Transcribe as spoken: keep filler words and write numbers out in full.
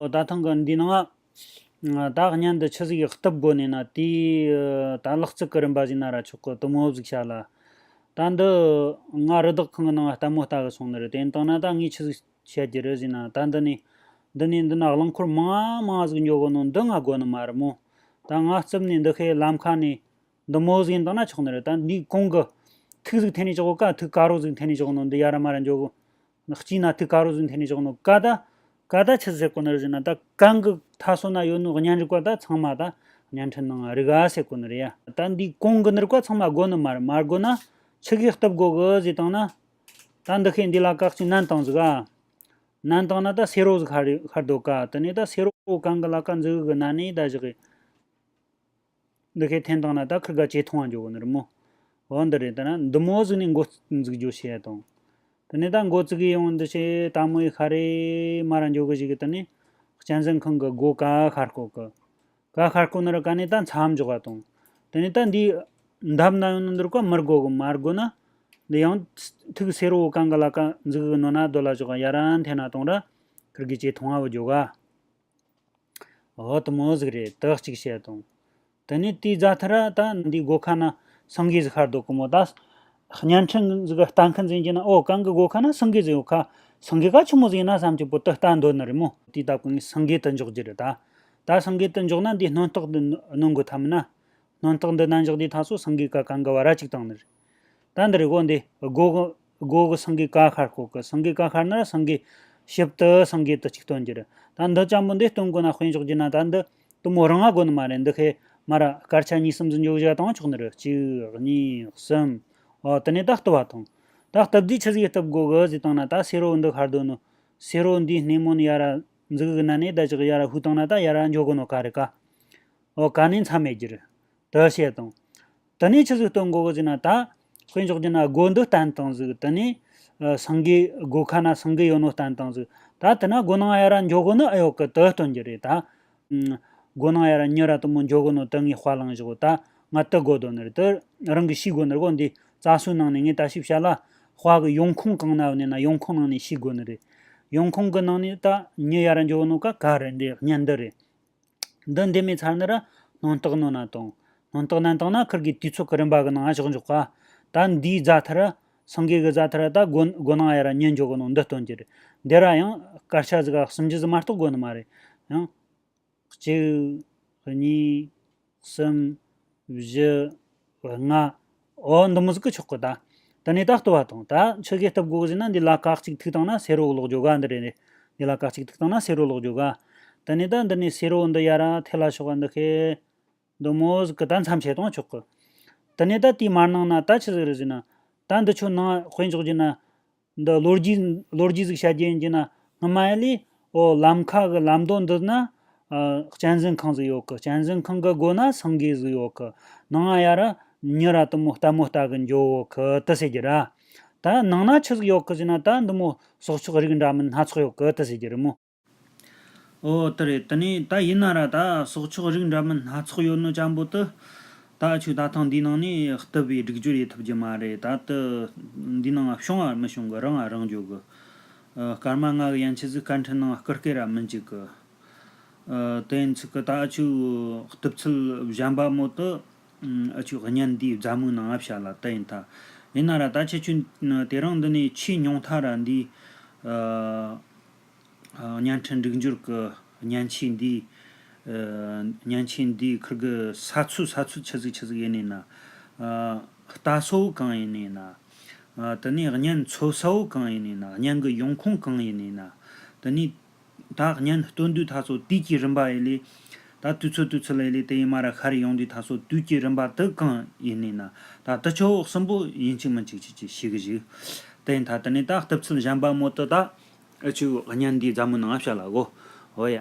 ད་ཐེངས་ཀྱི་འདི་ནང་ང་ད་བརྙན་འདི་ཆི་ཟིག་གཏུབ་དགོས་ནས་ན། དེའི་ད་ལག་རྩལ་གྱི་རིམ་པ་ཟིག་ན་ར་ཆོག་གི། དེ་མོ་ཟིག་བྱ་ལ། ད་འདི་ང་རི་དྭགས་ཁང་གི་ནང་ལྟད་མོ་ལྟ་གི་སོང་ནི་རེད། དེ་ཡིན་དང་ན་ད་ངས་ཆི་ཟིག་བཤད་རྒྱུ་རེད་ཟེར་ན། ད་འདི་ནས་འདི་ནས་འདི་ན་རླངས་འཁོར་མང་ང་མང་ང་ཟིག་འགྱོ་གོ་ནོ་འདི་ང་དགོས་ནི་མ་རེད་མོ། ད་ང་རྩིབ་ནས་འདི་ཁའི་ལམ་ཁ་ནས་འདི་མོ་ཟིག་ཡིན་དང་ན་ཆོག་ནི་རེད། ད་འདིའི་གོང་གི་ཐིག་ཟིག་འཐེན་ནས་ཆོག་གོ་ཀ། ཐིག་དཀར་རོ་ཟིག་འཐེན་ནས་ཆོག་ནོ་འདི་ཡ་ར་མ་ར་འགྱོ་གོ། སྐྱིད་ན་ཐིག་དཀར་རོ་ཟིག་འཐེན་ནས་ཆོག་ནོ་ཀ། ད་ཀ་ད་ཆི་ཟེར་གོ་ནི་རེད་ཟེར་ན། ད་གང་གི་མཐའ་སོ་ན་ཡོད་ནོ་བརྙན་རིས་ཀ་ད་ཚང་མ་ད་བརྙན་འཕྲིན་ནང་རིག་ག་ཟེར་གོ་ནི་རེད་ཡ། ད་འདིའི་གོང་གི་ནི་རིགས་ཀ་ཚང་མ་དགོས་ནི་མ་རེད། མ་དགོས་ན་ཆི་གིས་གཏུབ་དགོས་གི་ཟེར་དང་ན། ད་འདི་ཁའི་འདི་ལ་ཀ་གཅིག་མནན་བཏང་ཟིག་ག། མནན་བཏང་ན་ད་སེར་རོ་ཟིག་ཤར་ཤར་འདུག་ག། དེ་ནས་ད་སེར་རོ་གང་གི་ལ་ཀ་འཛུགས་གི་ན་ནས་ད་བཞག་གི། འདི་ཁའི་འཐེན་བཏང་ན་ད་ཁིར་ག་ཇེ་ཐུང་ང་འགྱོ་གི་ནི་རེད་མོ། འོ་འདི་རེད། ད་ན་འདི་མོ་ཟིག་ནས་འགོ་འཛུགས་རྒྱུ་བྱེད་ཡ་དང་། དེ་ནས་ད་འགོ་བཙུགས་གི་ཡོང་འདི་བྱེད། ད་མོ་ཡི་ཤ་རེ་མ་ར་འགྱོ་གི་ཞིག་གི། དེ་ནས་གཅན་གཟན་ཁང་གི་སྒོ་ཀ་ཤར་གོ་གི། ཀ་ཤར་གོ་ནི་ར་ཀ་ནས་ད་མཚམས་འཇོག་ག་དང་། དེ་ནས་ད་འདི་འདབས་ན་ཡོང་ནི་འདི་རིགས་ཀ་མི་དགོས་གི། མ་དགོས་ན་འདི་ཡང་ཐིག་སེར་རོ་གང་གི་ལ་ཀ་འཛུགས་གི་ནོ་ན་སྡོད་ལ་ཞོག་ག། ཡ་ར་འཐེན་ན་དང་ར་ཁིར་གི་ཇེ་ཐུང་ང་བུད་འགྱོ་ག། འོ་དེ་མོ་ཟིག་རེད། དེ་གཅིག་བཤད་དང་། དེ་ནས་དེའི་རྗེས་ཐར་ད་འདིའི་སྒོ་ཁ་ན་སེང་གེ་ཟིག་ཤར་འདུག་གི་མོ། ད་བརྙན་འཕྲིན་ཟིག་ལྟ་མཁན་ཟིག་ཡིན་ན། འོ་གང་གི་སྒོ་ཁ་ན་སེང་གེ་ཟིག་ཡོད་ཁ། སེང་གེ་ག་ཆི་མོ་ཟིག་ཡིན་ན་བསམ་གྱི་པོ་དེ་ལྟ་འདོད་ནི་རེད་མོ། དེའི་སྟབས་གི་ངས་སེང་གེ་དེ་འཇོག་རྒྱུ་རེད་ད། ད་སེང་གེ་དེ་འཇོག་ན་འདིའི་སྣོན་རྟགས་འདི་གནོན་དགོས་ཐལ་མིན་ན། སྣོན་རྟགས་འདི་ནན་འཇོག་དུས་ཐག་སོ་སེང་གེ་ཀ་གང་གི་བར་ར་གཅིག་བཏང་ནི་རེད། ད་འདི་རེད་གོ། འདི་སྒོ་གི་སྒོ་གི་སེང་གེ་ཀ་ཤར་གོ་གི། སེང་གེ་ཀ་ཤར་ན་ར་སེང་གེ་ཞིབ་ཏུ་སེང་གེ་དེ་གཅིག་སྟོན་རྒྱུ་རེད། ད་འདི་ཅན་པོ་འདི་སྟོན་དགོས་ན་དཔེ་འཇོག་རྒྱུ་ན། ད་འདི་དེ་མོ་རང་ང་དགོས་ནི་མ་རེད། འདི་ཁའི་མ་ར་སྐར་ཆ་གཉིས་གསུམ་ཟིག་འཇོག་བཞག་བཏང་ཆོག་ནི་རེད། གཅིག་གཉིས་གསུམ། འོ་དེ་ནས་ད་གཏུབ་བ་དང་། ད་གཏུབ་དུས་ཆི་ཟིག་གཏུབ་དགོས་གི་ཟེར་བཏང་ན། ད་སེར་རོ་འདི་ཤར་འདུག་ནོ། སེར་རོ་འདིའི་སྣེ་མོ་ནས་ཡ་ར་འཛུགས་གི་ན་ནས་ད་ཅིག་ཡ་ར་ཧུ་བཏང་ན་ད་ཡ་ར་འགྱོ་གོ་ནོ་ཀ་རེད་ཀ། འོ་ཀ་ནས་མཚམས་མེད་རྒྱུ་རེད། དེ་བཤད་དང་། དེ་ནས་ཆི་ཟིག་སྟོན་དགོས་གི་ཟེར་ན། ད་དཔེ་འཇོག་རྒྱུ་ན་སྒོ་འདི་བསྟན་བཏང་ཟིག། དེ་ནས་ཨ་སེང་གེ་སྒོ་ཁ་ན་སེང་གེ་ཡོད་ནོ་བསྟན་བཏང་ཟིག། ད་དེ་ན་སྒོ་ནང་ཡ་ར་འགྱོ་གོ་ནི་ཨེ་ཡོད་གི། དེ་སྟོན་རྒྱུ་རེད་ད། ཨ་སྒོ་ནང་ཡ་ར་མྱི་ར་དེ་མོ་འགྱོ་གོ་ནོ་དེ་ངས་དཔར་བླངས་བཞག་གོ། ད་ང་དེ་དགོས་དོན་ནི་རེད། དེ་རང་གིས་ཤེས་དགོས་ནི་རེད་གོ། འདི་རྩ་སྲོལ་ནང་ནས་ངས་ད་ཞིབ་བཤད་ལ། དཔའ་གི་ཡོང་ཁུངས་གང་ན་ཡོད་ནས་ན་ཡོང་ཁུངས་ནང་ནས་ཤེས་དགོས་ནི་རེད། ཡོང་ཁུངས་གི་ནང་ནས་ད་མྱི་ཡ་ར་འགྱོ་གོ་ནོ་ཀ་ཀ་རེད། འདི་བརྙན་འདི་རེད། འདི་འདེམས་མེད་ཚར་ན་ར་སྣོན་རྟགས་གནོན་ན་དང་། སྣོན་རྟགས་བསྣན་བཏང་ན་ཁིར་གི་དུས་ཚོད་ཀྱི་རིམ་པ་གི་ནང་བཞག་འཇོག་ག། ད་འདིའི་རྗེས་ཐར་ར་སེང་གེ་གི་རྗེས་ཐར་ར་ད་སྒོ་སྒོ་ནང་ཡ་ར་མྱི་འགྱོ་གོ་ནོ་འདི་སྟོན་རྒྱུ་རེད། འདི་ར་ཡང་སྐར་ཆ་ཟིག་ག་གསུམ་བཞི་ཟིག་མ་གཏོགས་དགོས་ནི་མ་རེད། ཡང་གཅིག་གཉིས། གསུམ། བཞི། ལྔ། འོ་འདི་མོ་ཟིག་གི་ཆོག་གི་ད། དེ་ནས་ད་གཏུབ་བ་དང་། ད་ཆི་གེ་གཏུབ་དགོས་ཟེར་ན། འདི་ལ་ཀ་གཅིག་ཐིག་བཏང་ན་སེར་རོ་ལོག་འགྱོ་ག། འདི་རེད། འདི་ལ་ཀ་གཅིག་ཐིག་བཏང་ན་སེར་རོ་ལོག་འགྱོ་ག། དེ་ནས་ད་འདི་ནས་སེར་རོ་འདི་ཡ་ར་ཐལ་ལ་ཤོག་ག། འདི་ཁེ་འདི་མོ་ཟིག་གི་ད་མཚམས་ཆད་བཏང་ཆོག་གི། དེ་ནས་ད་དེའི་མར་ནང་ན་ད་ཆི་ཟིག་རེད་ཟེར་ན། ད་འདི་ཆོ་ནང་དཔེ་འཇོག་རྒྱུ་ན། འདི་ལོ་རྒྱུས་ལོ་རྒྱུས་ཟིག་བཤད་རྒྱུ་ཡིན་རྒྱུ་ན། སྔ་མ་ཡ་ལས་འོ་ལམ་ཁ་གི་ལམ་མདོ་འདི་ན་ཨ་གཅན་གཟན་ཁང་ཟིག་ཡོད་གི། གཅན་གཟན་ཁང་གི་སྒོ་ན་སེང་གེ་ཟིག་ཡོད་གི། ནང་ང་ཡ་ར་མྱི་ར་དེ་མོ་ལྟད་མོ་ལྟ་གི་འགྱོ་གི་དེ་ཟེར་རྒྱུ་ར། ད་ནང་ན་ཆི་ཟིག་ཡོད་གི་ཟེར་ན། ད་འདི་མོ་སྲོག་ཆགས་རིགས་འདྲ་མིན་སྣ་ཚོགས་ཡོད་གི་དེ་ཟེར་རྒྱུ་རེད་མོ། ཨོ་དེ་རེད། དེ་ནས་ད་ཡིན་ན་ར་ད་སྲོག་ཆགས་རིགས་འདྲ་མིན་སྣ་ཚོགས་ཡོད་ནོ་ཅན་པོ་དེ། ད་ཆུ་ད་ཐེངས་འདིའི་ནང་ནས་གཏུབ་པའི་སྒྲིག་སྦྱོར་ཡེད་ཐུབ་རྒྱུ་མ་རེད། ད་དེ་འདིའི་ནང་བྱུང་བ་མི་བྱུང་གི། རང་ང་རང་འགྱོ་གི། ཨ་སྐར་མ་ལྔ་གི་ཡན་ཆད་ཟིག་སྐར་འཕྲིན་ནང་སྐུར་སྐེ་ར་མི་འཇུག་གི། ཨ་དེ་ཡིན་ཚིག་གི་ད་ཆུ་གཏུབ་ཚུལ་གཞན་པ་མོ་དེ། ཨ་ཆུ་བརྙན་འདིའི་མཛའ་མོའི་ནང་ང་བྱ་ལ་དེ་ཡིན་ད། ཡིན་ན་ར་ད་ཁྱེད་ཆོ་དེ་རིང་འདི་ནས་ཆེས་ཉུང་མཐའ་ར་འདི། ཨ། ཨ། བརྙན་འཕྲིན་སྒྲིག་སྦྱོར་གྱི་མཉེན་ཆས་འདི། ཨ། མཉེན་ཆས་འདི་ཁིར་གི་ས་ཚོད་ས་ཚོད་ཆི་ཟིག་ཆི་ཟིག་ཡིན་ནི་ན། ཨ། ལྟ་སོ་གང་ཡིན་ནི་ན། ཨ། དེ་ནས་བརྙན་འཚོལ་སོ་གང་ཡིན་ནི་ན། བརྙན་གྱི་ཡོང་ཁུངས་གང་ཡིན་ནི་ན། དེ་ནས་ད་བརྙན་སྟོན་དུས་ད་སོ་དུས་ཀྱི་རིམ་པ་ཡི་ལས། ད་དུས་ཚོད་དུས་ཚོད་ལ་ཡི་ལས་དེ་ཡི་མ་ར་ཤར་ཡོང་དུས་ད་སོ་དུས་ཀྱི་རིམ་པ་དེ་གང་ཡིན་ནི་ན། ད་དེ་ཆོ་གསུམ་པོ་ཡིན་གཅིག་མིན་གཅིག་ཅིག་ཅིག་ཤེས་གི་ཞིག་དེ་ཡིན་ད། དེ་ནས་ད་གཏུབ་ཚུལ་གཞན་པ་མོ་དེ་ད། ཨ་ཆུ་བརྙན་འདིའི་མཛའ་མོའི་ནང་བཤད་ལ་གོ། འོ་ཡ།